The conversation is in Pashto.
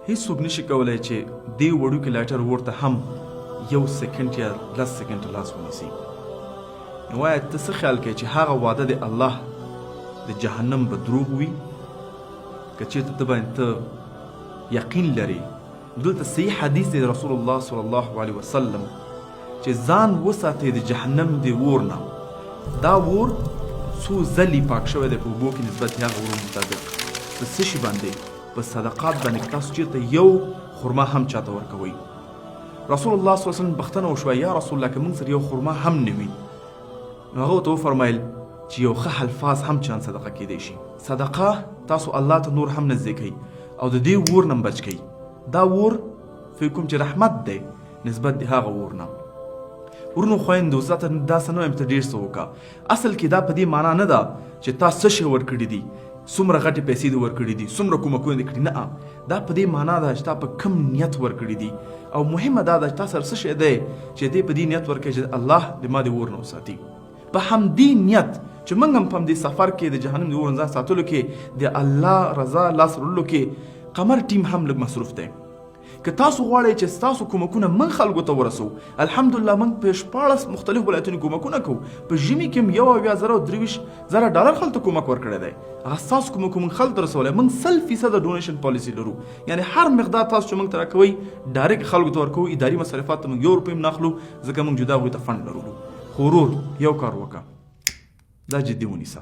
هیڅوک نشي کولای چې دې وړوکي لایټر اور ته هم یو سیکنډ یا لس سیکنډ لاس ونیسي. نو آیا ته څه خیال کوې چې هغه وعده د الله د جهنم به دروغ وي؟ که چېرته ته باندې ته یقین لرې، دلته صحیح حدیث دی رسول الله صلی الله علیه وسلم چې ځان وساتئ د جهنم د اور نه. دا اور څو ځلي پاک شوی دی په اوبو کې نسبت هغه اور مطابق په څه شي باندې؟ په صدقات باندې. که تاسو چیرته یو خرما هم چاته ورکوئ، رسول الله صلی الله علیه وسلم پوښتنه وشوه، یا رسول الله، که موږ سره یو خرما هم نه وي؟ نو هغه ورته وفرمایل چې یو ښه الفاظ هم چان صدقه کیدای شي. صدقه تاسو الله ته نور هم نږدې کوي او د دې ور نه بچ کوي. دا ور فیکم چې رحمت دی نسبت د هغه ور نه. ورونو خویندو، زه ته دا څه نه وایم ته ډېر څه وکړه. اصل کې دا په دې معنا نه ده چې تا څه شی ورکړي دي، څومره غټې پیسې دې ورکړي دي، څومره کومکونه دې کړي. نه، دا په دې معنا ده چې تا په کم نیت ورکړي دي، او مهمه دا ده چې تا سره څه شی دی چې دې په دې نیت ورکړي چې الله دې ما دې ور نه وساتي. په همدې نیت چې موږ هم په همدې سفر کې د جهنم د اور ځان ساتلو کې د الله رضا لاس وړلو کې قمر ټیم هم لږ مصروف دی. که تاسو غواړئ چې ستاسو کومکونه موږ خلکو ته ورسو، الحمدلله موږ په 16 مختلف ولایتونو کومکونه کوو. په ژمي کې هم 71,023 ډالر خلکو ته کومک ورکړی دی. هغه ستاسو کومک موږ خلکو ته رسولی. موږ 100% ډونیشن پالیسي لرو، یعنی هر مقدار تاسو چې موږ ته راکوئ ډایرکټ خلکو ته ورکوو. اداري مصارفات ته موږ یو روپۍ هم نه اخلو، ځکه موږ جدا هغوی ته فنډ لرو. خو ورور، یو کار وکړه، دا جدي ونیسه.